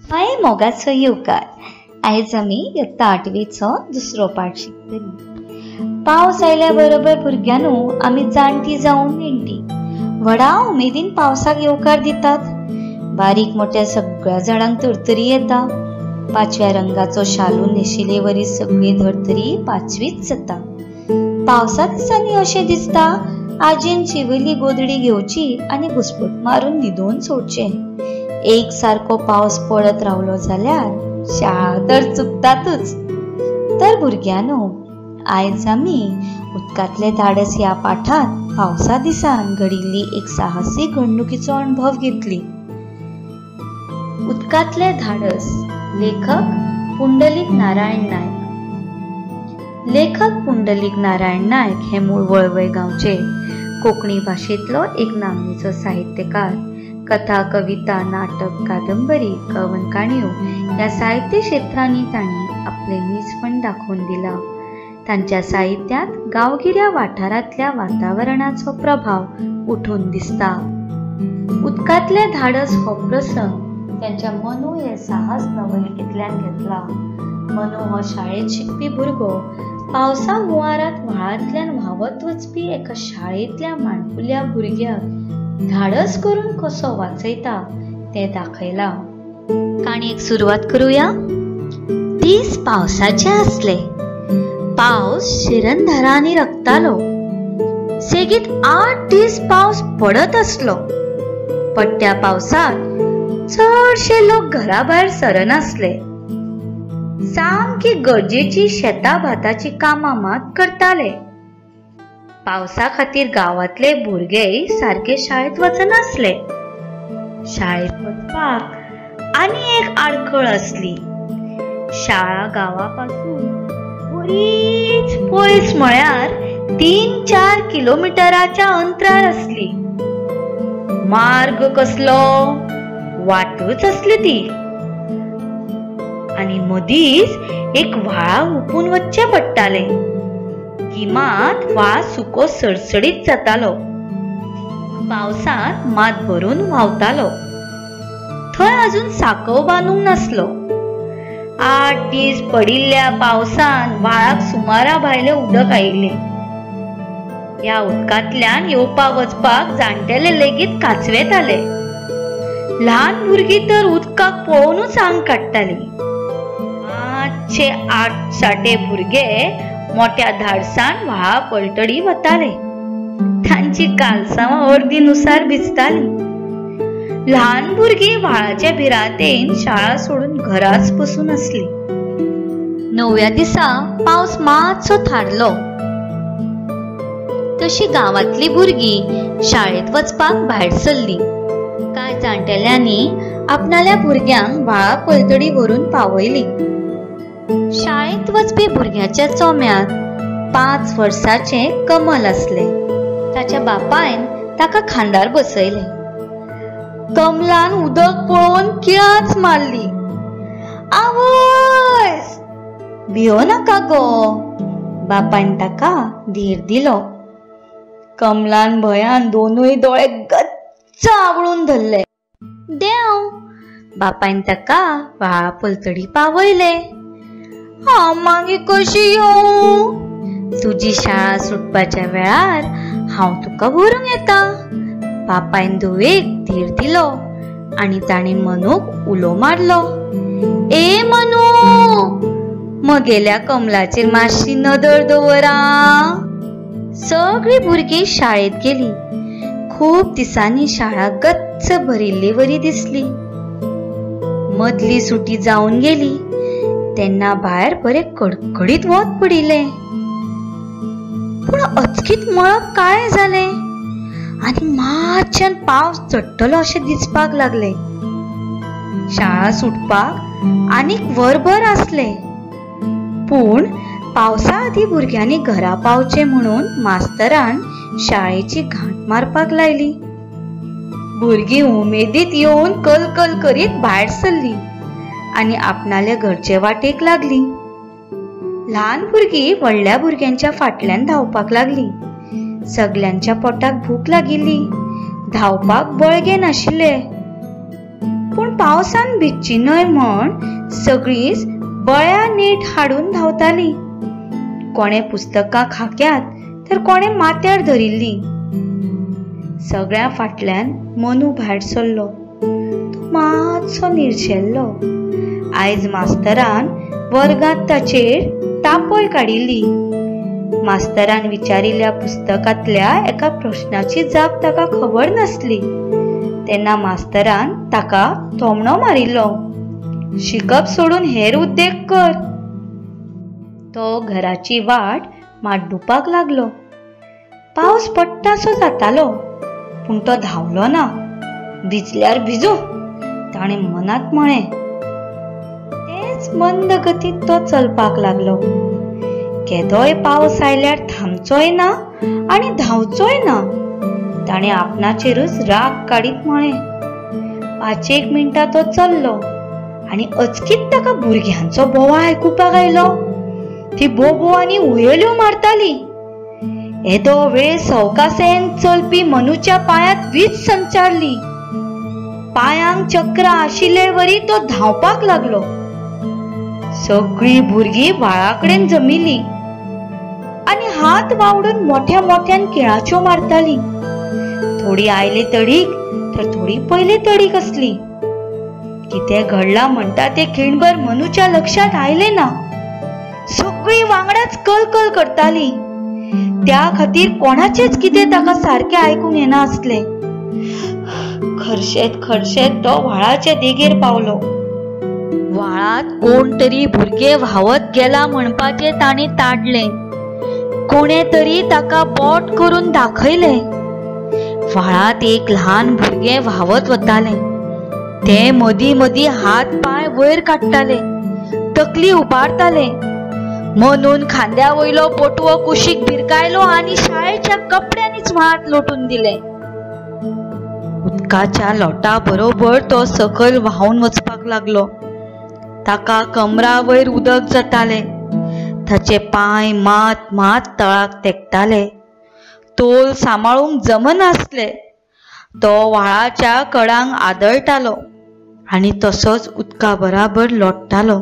हाय मोगाचो येवकार. आयज आमी यत्ता आठवेचो दुसरो पाठ शिकतली. पावस आयल्या बरोबर भुरग्यांनो आमी जाणटी जावन नेणटी व्हडा उमेदीन पावसाक येवकार दितात. बारीक मोठ्या सगळ्या झाडांक तरतरी येता. पाचव्या रंगाचो शालू न्हेशिल्ले वरी सगळी धर्तरी पाचवीच जाता. पावसा दिसांनी अशें दिसता आजयेन शिवयली गोदडी घेवची आनी घुसपूट मारून न्हिदोवन सोडचें. एक सारको पावस पडत रावलो जाल्यार शाळा तर चुकतातच. तर भुरग्यांनो आयज आमी उदकांतले धाडस ह्या पाठांत पावसा दिसान घडिल्ली एक साहसी घडणुकीचो अणभव घेतली. उदकांतले धाडस, लेखक पुंडलीक नारायण नायक. लेखक पुंडलीक नारायण नायक हे मूळ वळवय गांवचे कोंकणी भाशेंतलो एक नामनेचो साहित्यकार. कथा, कविता, नाटक, कादंबरी, कवन काणयो ह्या साहित्य क्षेत्रांनी तांणी आपलें नीजपण दाखोवन दिलां. तांच्या साहित्यांत गांवगिऱ्या वाठारांतल्या वातावरणाचो प्रभाव उठून दिसता. उदकांतलें धाडस हो प्रसंग तांच्या मनू हे साहस नवलिकेंतल्यान घेतला. मनू हो शाळेंत शिकपी भुरगो पावसा हुंवारांत व्हाळांतल्यान व्हांवत वचपी एका शाळेंतल्या माणकुल्या भुरग्याक धाडस करून कसो वाचयता तें दाखयलां. काणयेक सुरवात करुया. दीस पावसाचे आसले. पावस शिरंधारांनी रकतालो. सेगीत 8 दीस पावस पडत आसलो. पडट्या पावसांत चडशे लोक घरा भायर सरनासले. सामकी गरजेची शेता भाताची कामां मात करताले. पावसा खातीर गांवांतले भुरगेय सारके शाळेंत वचनासले. शाळेंत वचपाक आनी एक आडखळ आसली. शाळा गांवा पासून बरीच पयस म्हळ्यार 3-4 किलोमिटराच्या अंतरार आसली. मार्ग कसलो, वाटूच आसली ती. आनी मदींच एक व्हाळा हुपून वचचें पडटालें. गिमांत व्हाळ सुको सडसडीत जातालो, पावसांत मात भरून व्हांवतालो. थंय अजून सांकव बांदूंक नासलो. 8 दीस पडिल्ल्या पावसान व्हाळाक सुमारा भायलें उदक आयिल्लें. ह्या उदकांतल्यान येवपा वचपाक जाणटेले लेगीत कांचवेताले. ल्हान भुरगीं तर उदकाक पळोवनूच आंग काडटालीं. मातशे 8 साठे भुरगे मोठ्या धाडसान व्हाळा पलतडी वताले. तांची कालसांवां अर्दी नुसार भिजतालीं. ल्हान भुरगीं व्हाळाच्या भिरांतेन शाळा सोडून घराच बसून आसलीं. 9व्या दिसा पावस मातसो थारलो. तशी गांवांतली भुरगीं शाळेंत वचपाक भायर सरलीं. कांय जाणटेल्यांनी आपणाल्या भुरग्यांक व्हाळा पलतडी व्हरून पावयलीं. शाळेंत वचपी भुरग्याच्या चोम्यांत 5 वर्सांचें कमल आसलें. ताच्या बापायन ताका खांदार बसयलें. कमलान उदक पळोवन किळांच मारली, आवयस, भियो नाका गो. बापायन ताका धीर दिलो. कमलान भंयान दोनूय दोळे गच्च आवळून धरले. देंव. बापायन ताका व्हाळा पलतडी पावयलें. हांव मागीर कशी येवं? तुजी शाळा सुटपाच्या वेळार हांव तुका व्हरूंक येता. बापायन धुवेक धीर दिलो आनी ताणें मनूक उलो मारलो, ए मनू, मगेल्या कमलाचेर मातशी नदर दवर आं. सगळीं भुरगीं शाळेंत गेलीं. खूब दिसांनी शाळा गच्च भरिल्ले वरी दिसली. मदली सुटी जावन गेली तेन्ना भायर बरें कडकडीत वत पडिल्लें. पूण अचकीत मळब काळें जालें आनी मातशान पावस चडटलो अशें दिसपाक लागलें. शाळा सुटपाक आनीक वरभर आसलें. पूण पावसा आदीं भुरग्यांनी घरा पावचें म्हणून मास्तरान शाळेची घांट मारपाक लायली. भुरगीं उमेदीत येवन कलकल करीत भायर सरलीं आनी आपणाले घरचे वाटेक लागलीं. ल्हान भुरगीं व्हडल्या भुरग्यांच्या फाटल्यान धांवपाक लागलीं. सगल्यांच्या पोटाक भूक लागिल्ली. धांवपाक बळगें नाशिल्लें. पूण पावसान भिजची न्हय म्हण सगळींच बळ्या नेट हाडून धांवतालीं. कोणें पुस्तकां खाक्यांत तर कोणें माथ्यार धरिल्लीं. सगळ्या फाटल्यान मनू भायर सरलो. तो मातसो निर्शेल्लो. आयज मास्तरान वर्गांत ताचेर तापय काडिल्ली. मास्तरान विचारिल्ल्या पुस्तकांतल्या एका प्रश्नाची जाप ताका खबर नासली. तेन्ना मास्तरान ताका थोमणो मारिल्लो, शिकप सोडून हेर उद्देग कर. तो घराची वाट माड्डुपाक लागलो. पावस पडटासो जातालो, पूण तो धांवलो ना. भिजल्यार भिजू, ताणें मनांत म्हळें. तेच मंद गतीन तो चलपाक लागलो. केदोय पावस आयल्यार थांबचोय ना आनी धांवचोय ना. ताणें आपणाचेरूच राग काडीत म्हळें. 5-1 मिनटां तो चल्लो आनी अचकीत ताका भुरग्यांचो बोवाळ आयकुपाक आयलो. ती बोबो आनी हुयेल्यो मारताली. येदो वेळ सवकासायेन चलपी मनूच्या पांयांत वीज संचारली. पांयांक चक्रां आशिल्ले वरी तो धांवपाक लागलो. सगळीं भुरगीं व्हाळा कडेन जमिल्लीं आनी हात वावडून मोठ्या मोठ्यान किळाच्यो मारतालीं. थोडी आयले तडीक तर थोडी पयले तडीक आसली. कितें घडलां म्हणटा तें खीणभर मनूच्या लक्षांत आयलें ना. सगळीं वांगडाच कलकल करतालीं. त्या खातीर कोणाचेच कितें ताका सारकें आयकूंक येना आसलें. खर्शेत खर्शेत तो व्हाळाचे देगेर पावलो. व्हाळांत कोण तरी भुरगें व्हांवत गेला म्हणपाचें ताणें ताडलें. कोणें तरी ताका बोट करून दाखयलें. व्हाळांत एक ल्हान भुरगें व्हांवत वतालें. तें मदीं मदीं हात पांय वयर काडटालें, तकली उबारतालें. मनून खांद्या वयलो पोटवो कुशीक भिरकायलो आनी शाळेच्या कपड्यांनीच व्हाळांत लोटून दिलें. उदकाच्या लोटा बरोबर तो सकयल व्हांवन वचपाक लागलो. ताका कमरा वयर उदक जातालें. ताचे पांय मात मात तळाक तेकताले. तोल सांबाळूंक जमनासले. तो व्हाळाच्या कडांक आदळटालो आनी तसोच उदका बराबर लोट्टालो.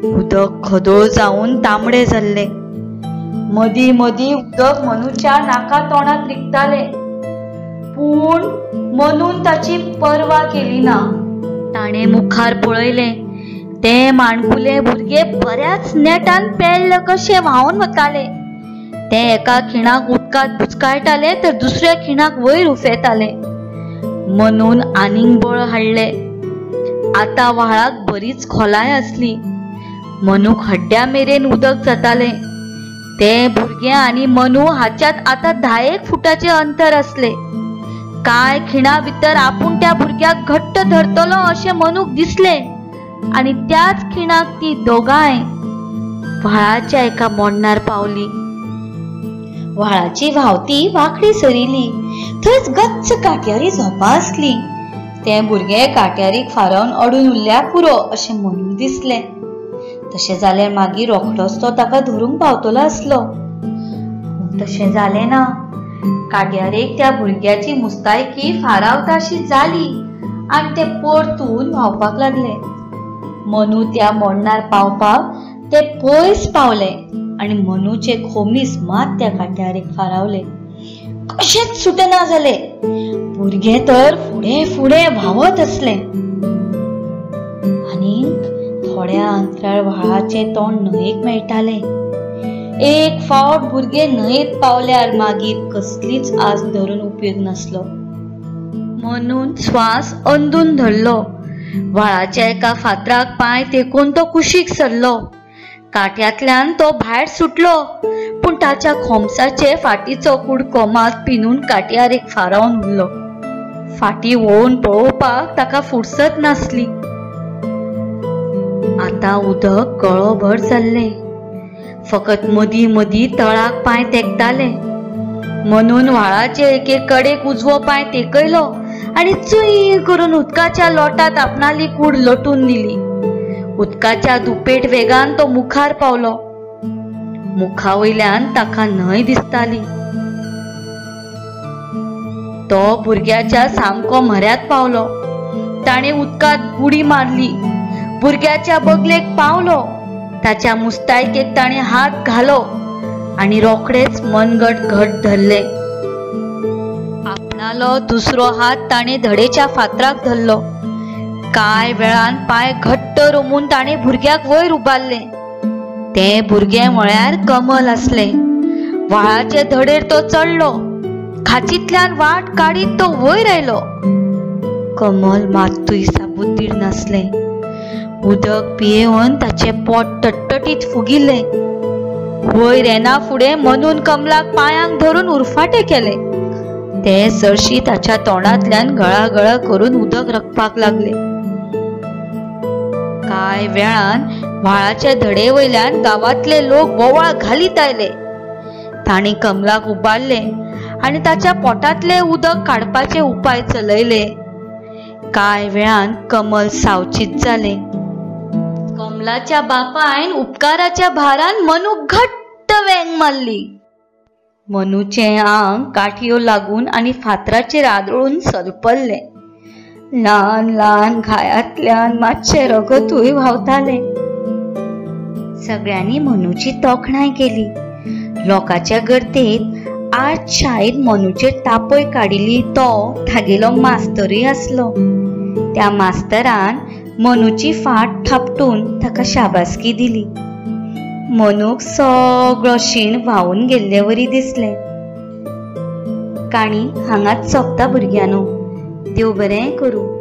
उदक खदोळ जावन तांबडे जाल्लें. मदीं मदीं उदक मनूच्या नाका तोंडांत रिगतालें. पूण मनून ताची पर्वा केली ना. ताणें मुखार पळयलें. तें माणकुलें भुरगें बऱ्याच नेटान पेल्ल कशें व्हांवन वतालें. तें एका खिणाक उदकांत बुचकाळटालें तर दुसऱ्या खिणाक वयर उफेतालें. मनून आनीक बळ हाडलें. आतां व्हाळाक बरीच खोलाय आसली. मनूक हड्ड्या मेरेन उदक जातालें. तें भुरगें आनी मनू हाच्यात आतां 10 फुटाचें अंतर आसलें. कांय खिणा भितर आपूण त्या भुरग्याक घट्ट धरतलो अशें मनूक दिसलें आनी त्याच खिणाक ती दोगांय व्हाळाच्या एका मोडणार पावली. व्हाळाची व्हांवती वांकडी सरिल्ली. थंयच गच्च काट्यारी झोंपां आसली. तें भुरगें काट्यारीक फारावन अडून उरल्यार पुरो अशें मनूक दिसलें. तशें जाल्यार मागीर रोखडोच तो ताका धरूंक पावतलो आसलो. पूण तशें जालें ना. काट्यारेक त्या भुरग्याची मुस्तायकी फारावताशी जाली आनी ते परतून व्हांवपाक लागले. मनू त्या मोडणार पावपाक ते पयस पावले आनी मनूचे खोमीस मात त्या काट्यारेक फारावले. कशेंच सुटना जाले. भुरगें तर फुडें फुडें व्हांवत आसलें. आनी थोड्या अंतराळ व्हाळाचें तोंड न्हंयेक मेळटालें. एक फावट भुरगें न्हंयेत पावल्यार मागीर कसलीच आस धरून उपयोग नासलो. मनून श्वास अंदून धरलो. व्हाळाच्या एका फातराक पांय तेकून तो कुशीक सरलो. काट्यांतल्यान तो भायर सुटलो, पूण ताच्या खोमसाचे फाटीचो कुडको मात पिनून काट्यार एक फारावन उरलो. फाटी वळोवन पळोवपाक ताका फुरसत नासली. आतां उदक गळोभर जाल्लें. फकत मदीं मदीं तळाक पांय तेकताले. मनून व्हाळाचे एके कडेक उजवो पांय तेकयलो आनी चुय करून उदकाच्या लोटांत आपणाली कूड लोटून दिली. उदकाच्या दुपेट वेगान तो मुखार पावलो. मुखा वयल्यान ताका न्हंय दिसताली. तो भुरग्याच्या सामको म्हऱ्यांत पावलो. ताणें उदकांत बुडी मारली. भुरग्याच्या बगलेक पावलो. ताच्या मुस्तायकेक ताणें हात घालो आनी रोखडेच मनगट घट धरलें. आपणालो दुसरो हात ताणें धडेच्या फातराक धरलो. कांय वेळान पांय घट्ट रोमून ताणें भुरग्याक वयर उबारलें. तें भुरगें म्हळ्यार कमल आसलें. व्हाळाचे धडेर तो चडलो. खाचींतल्यान वाट काडीत तो वयर आयलो. कमल मात्तूय साबुद्दीर नासलें. उदक पियेवन ताचें पोट टट्टटीत फुगिल्लें. वयर येना फुडें मनून कमलाक पांयांक धरून उरफाटें केलें. ते सरशी ताच्या तोंडांतल्यान गळागळा करून उदक रकपाक लागलें. कांय वेळान व्हाळाचे धडे वयल्यान गांवांतले लोक बोवाळ घालीत आयले. तांणी कमलाक उबारलें आनी ताच्या पोटांतलें उदक काडपाचे उपाय चलयले. कांय वेळान कमल सावचीत जालें. कमलाच्या बापायन उपकाराच्या भारान मनूक घट्ट वेंग मारली. मनूचें आंग काठयो लागून आनी फातराचेर आदळून सलपल्लें. ल्हान ल्हान घायांतल्यान मातशें रगतूय व्हांवतालें. सगळ्यांनी मनूची तोखणाय केली. लोकांच्या गर्देत आज शाळेंत मनूचेर तापय काडिल्ली तो तागेलो मास्तरूय आसलो. त्या मास्तरान मनूची फाट थापटून ताका शाबासकी दिली. मनूक सगळो शीण व्हांवून गेल्ले वरी दिसलें. काणी हांगाच सोंपता भुरग्यांनो. देव बरें करूं.